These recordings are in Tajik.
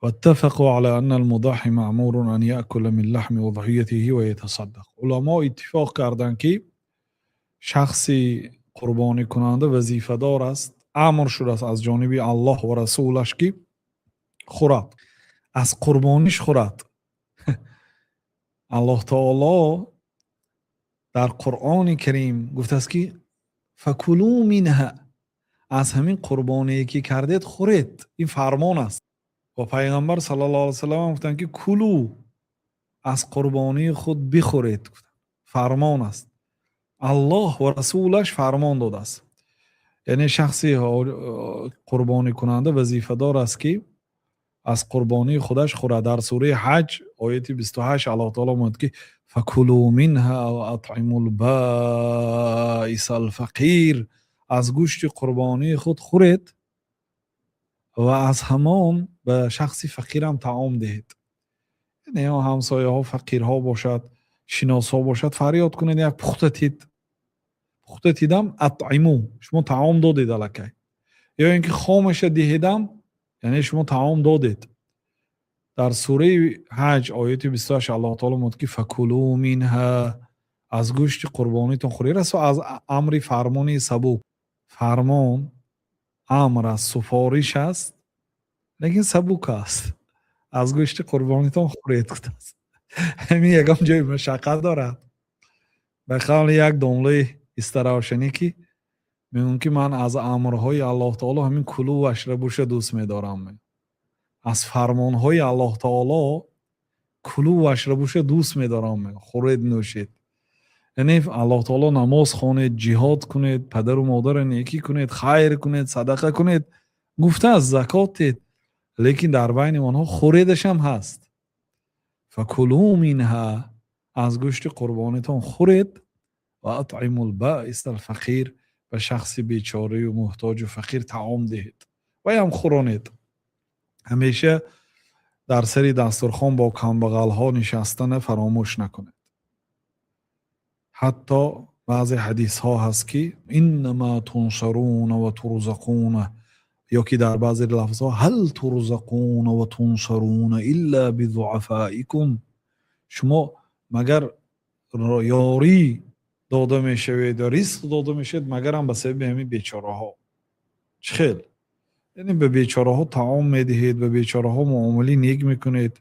واتفقوا على أن المضحي مأمور أن يأكل من لحم أضحيته ويتصدق. Уламо иттифоқ карданд, ки шахси қурбонӣкунанда вазифадор аст, амр шудааст аз ҷониби Аллоҳ ва расулаш, ки хӯрад, аз қурбониш хӯрад. Аллоҳ таоло дар Қуръони Карим гуфтааст, ки فكلوا منها, аз ҳамин қурбоние, ки кардед, хӯред. Ин фармон аст. Ва Пайғамбар صلى الله عليه وسلم гуфтанд, ки كلوا, аз қурбонии худ бихӯред. Фармон аст, Аллоҳ ва расулаш фармон додааст. Яъне шахси қурбонӣкунанда вазифадор аст, ки аз қурбонии худаш хӯрад. Дар сураи Ҳаҷ, ояти 28, Аллоҳ таоло мегӯяд, ки فكلوا منها وأطعموا البائس الفقير, аз гӯшти қурбонии худ хӯред ва аз ҳамон ба шахси фақирам таом диҳед. Яъне ё ҳамсояҳо фақирҳо бошад, шиносҳо бошад, фарёд кунед, як пухта тид, пухта тидам. أطعموا, шумо таом додед аллакай. Ё ин ки хомаша диҳедам, яъне шумо таом додед. Дар сураи Ҳаҷ, ояти 28, Аллоҳ таоло мегӯяд, ки فكلوا منها, аз гӯшти қурбонитон хӯред. Расо аз амри фармони сабук, фармон амр аст, суфориш аст, лекин сабук аст. Аз гӯшти қурбонитон хӯред гуфтааст. Ҳамин ягон ҷои машаққат дорад? Ба қавли як домлаи Истаравшанӣ, ки мегӯм, ки ман аз амрҳои Аллоҳ таоло ҳамин كلوا واشربوا ша дӯст медорам. Аз фармонҳои Аллоҳ таоло كلوا واشربوا ша дӯст медорам, хӯред, нӯшед. Яъне Аллоҳ таоло намоз хонед, ҷиҳод кунед, падару модарро некӣ кунед, хайр кунед, садақа кунед гуфтааст, закот дед, лекин дар байни онҳо хӯредашам ҳаст. فكلوا منها, аз гӯшти қурбонитон хӯред, وأطعموا البائس الفقير, ба шахси бечораю муҳтоҷу фақир таом диҳед, ваям хӯронед. Ҳамеша дар сари дастурхон бо камбағалҳо нишастана фаромӯш накунед. Ҳатто баъзе ҳадисҳо ҳаст, ки إنما تنصرون وترزقون, ё ки дар баъзе лафзҳо هل ترزقون وتنصرون إلا بضعفائكم, шумо магар ёрӣ дода мешавед ё ризқ дода мешавед, магарам ба сабаби ҳамин бечораҳо. Чӣ хел? Яъне ба бечораҳо таом медиҳед, ба бечораҳо муомилаи нек мекунед.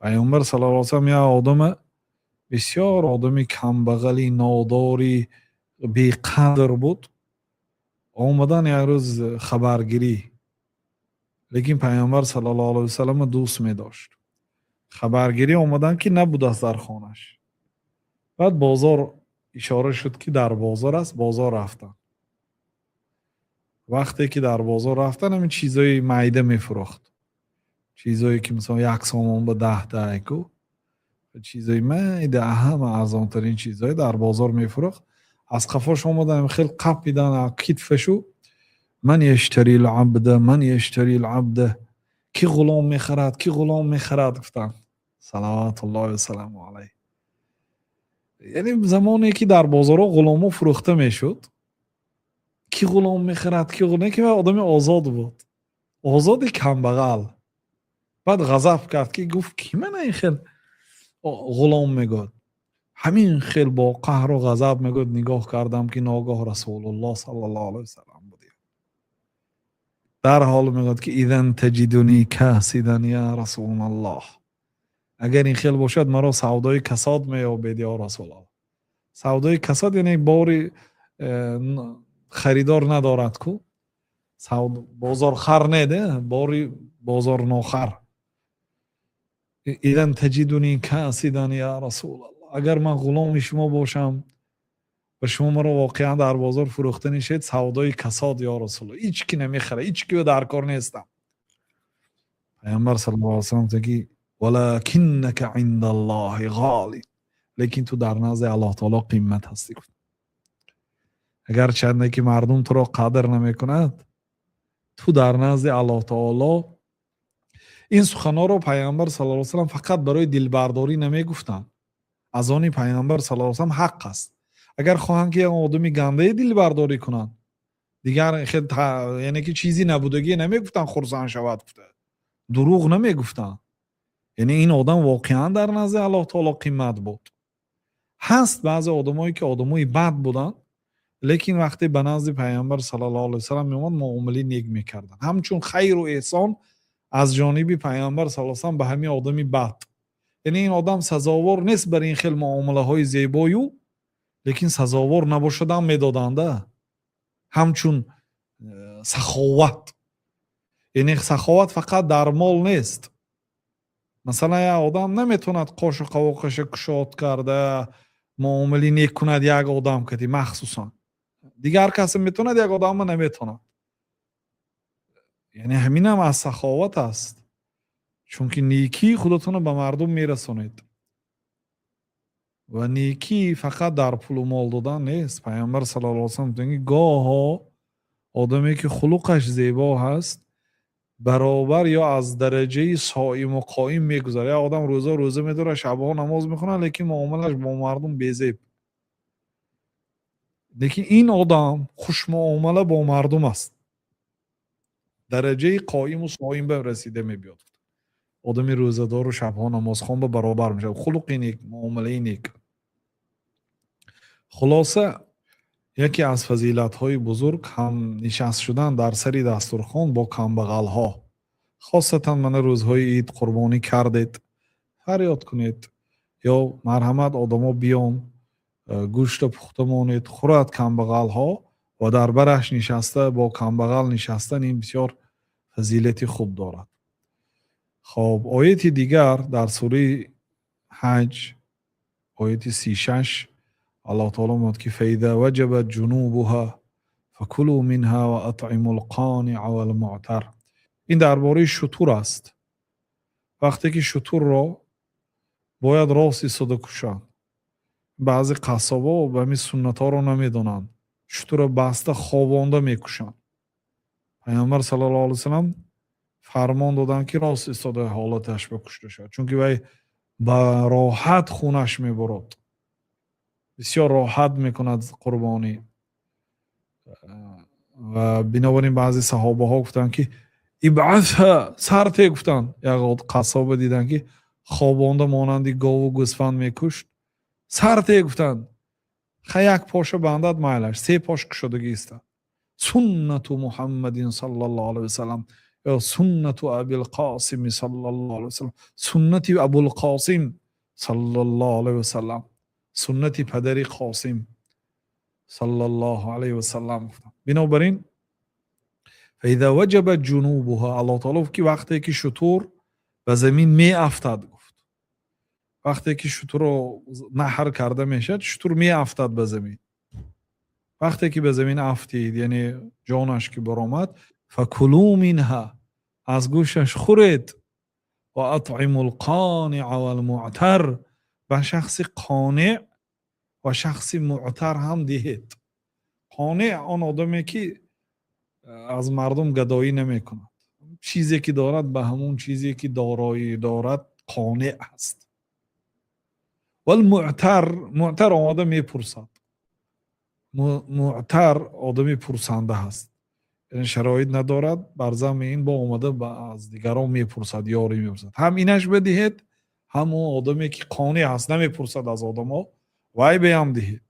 Пайғамбар صلى الله عليه وسلم як одама, бисёр одами камбағали, нодори, беқадр буд. Омадан як рӯз хабаргирӣ, лекин Пайғамбар صلى الله عليه وسلم дӯст медошт. Хабаргирӣ омадан, ки набудааст дар хонаш. Баъд бозор ишора шуд, ки дар бозор аст. Бозор рафтан. Вақте ки дар бозор рафтан, ҳамин чизҳои майда мефурӯхт, чизҳое ки мисол 1 сомон ба 10 та айку, чизҳои майда, ҳама арзонтарин чизҳое дар бозор мефурӯхт. Аз қафош омадан, хел қапидан китфашу: من يشتري العبد؟ من يشتري العبد؟ Ки ғулом мехарад? Ки ғулом мехарад? Гуфтанд صلوات الله وسلامه عليه. Яъне замоне ки дар бозорҳо ғуломҳо фурӯхта мешуд. Ки ғулом мехарад? Ки ғулом? Ки одами озод буд, озоди камбағал. Баъд ғазаб кард, ки гуфт: «Ки мана ин хел ғулом мегӯяд?» Ҳамин хел бо қаҳру ғазаб мегӯяд, нигоҳ кардам, ки ногоҳ Расулуллоҳ صلى الله عليه وسلم буд. Дарҳол мегӯяд, ки إذن تجدني كاسدا يا رسول الله, агар ин хел бошад, маро савдои касод меёбед, ё Расулаллоҳ. Савдои касод, яъне бори харидор надорад ку, бозорхар не, бори бозорнохар. إذن تجدني كاسدا يا رسول الله, агар ман ғуломи шумо бошам ва шумо маро воқеан дар бозор фурӯхта нишед, савдои касод, ё Расулаллоҳ, ҳеҷ ки намехарад, ҳеҷ ки дар кор нестам. Пайғамбар صلى الله عليه وسلم ки: ولكنك عند الله غال, лекин ту дар назди Аллоҳ таоло қимат ҳастӣ. Агарчанде ки мардум туро қадр намекунад, ту дар назди Аллоҳ таоло. Ин суханҳоро Пайғамбар صلى الله عليه وسلم фақат барои дилбардорӣ намегуфтанд. Аз они Пайғамбар صلى الله عليه وسلم ҳақ аст. Агар хоҳанд, ки як одами гандае дилбардорӣ кунанд, дигар яъне ки чизи набудагие намегуфтанд, хурсанд шавад гуфта. Дурӯғ намегуфтанд. Яъне ин одам воқеан дар назди Аллоҳ таоло қимат буд. Ҳаст баъзе одамое, ки одамои бад буданд, лекин вақте ба назди Пайғамбар саллаллоҳу алайҳи васаллам меомад, муомилаи нек мекарданд, ҳамчун хайру эҳсон аз ҷониби Пайғамбар саллаллоҳу алайҳи васаллам ба ҳамин одами бад. Яъне ин одам сазовор нест бар ин хел муомилаҳои зебою, лекин сазовор набошадам медоданда, ҳамчун саховат. Яъне саховат фақат дар мол нест. Масалан, як одам наметавонад қошу қавоқаша кушод карда муомилаи нек кунад як одам кади махсусан. Дигар касе метавонад, як одамма наметавонад. Яъне ҳаминам аз саховат аст, чунки некии худатонро ба мардум мерасонед. Ва некӣ фақат дар пулу мол додан нест. Пайғамбар саллаллоҳу алайҳи васаллам гуфтанд, ки гоҳо одаме, ки хулуқаш зебо ҳаст, баробар ё аз дараҷаи соиму қоим мегузарад. Як одам рӯза рӯза медорад, шабҳо намоз мехонад, лекин муомилаш бо мардум безеб. Лекин ин одам хушмуомила бо мардум аст, дараҷаи қоиму соим ба расида мебиёд. Одами рӯзадору шабҳо намозхон ба баробар мешавад, хулуқи нек, муомилаи нек. Хулоса, яке аз фазилатҳои бузург ҳам нишаст шудан дар сари дастурхон бо камбағалҳо. Хосатан мана рӯзҳои ид қурбонӣ кардед, фарёд кунед ё марҳамат, одамо биён, гӯшта пухта монед, хӯрад камбағалҳо. Ва дар бараш нишаста, бо камбағал нишастан, ин бисёр фазилати хуб дорад. Хоб, ояти дигар дар сураи Ҳаҷ, ояти 36, Аллоҳ таоло мегӯяд, ки فإذا وجبت جنوبها فكلوا منها وأطعموا القانع والمعتر. Ин дар бораи шутур аст. Вақте ки шутурро бояд рост истода кушанд, баъзе қассобо ба ҳамин суннатҳоро намедонанд, шутурро баста хобонда мекушанд. Пайғамбар саллаллоҳу алайҳи васаллам фармон доданд, ки рост истода ҳолаташ ба кушта шавад, чунки вай ба роҳат хунаш мебурад, бисёр роҳат мекунад қурбонӣ. Ва бинобар ин баъзе саҳобаҳо гуфтанд, ки ابعثها, сарте гуфтанд. Як қассоба диданд, ки хобонда монанди гову гӯсфанд мекушт. Сарте гуфтанд. Ха, як поша бандад, майлаш, се пош кушодагӣ истад. سنة محمد صلى الله عليه وسلم ё سنة أبي القاسم صلى الله عليه وسلم, суннати Абулқосим саллаллоҳу алайҳи васаллам, суннати падари Қосим саллаллоҳу алайҳи васаллам гуфтанд. Бинобар ин فإذا وجبت جنوبها, Аллоҳ таоло гуфт, ки вақте ки шутур ба замин меафтад, гуфт, вақте ки шутурро наҳр карда мешавад, шутур меафтад ба замин. Вақте ки ба замин афтид, яъне ҷонаш ки баромад, فكلوا منها, аз гӯшташ хӯред, وأطعموا القانع والمعتر, ба шахси қонеъ ва шахси муътар ҳам диҳед. Қонеъ он одаме, ки аз мардум гадоӣ намекунад, чизе ки дорад, ба ҳамон чизе ки дороӣ дорад қонеъ аст. والمعتر, муътар омада мепурсад. Муътар одами пурсанда ҳаст, яъне шароит надорад, бар замми ин бо омада аз дигарон мепурсад, ёрӣ мепурсад. Ҳам инаш бидиҳед, ҳам он одаме, ки қонеъ ҳаст, намепурсад аз одамо, вай беам диҳед.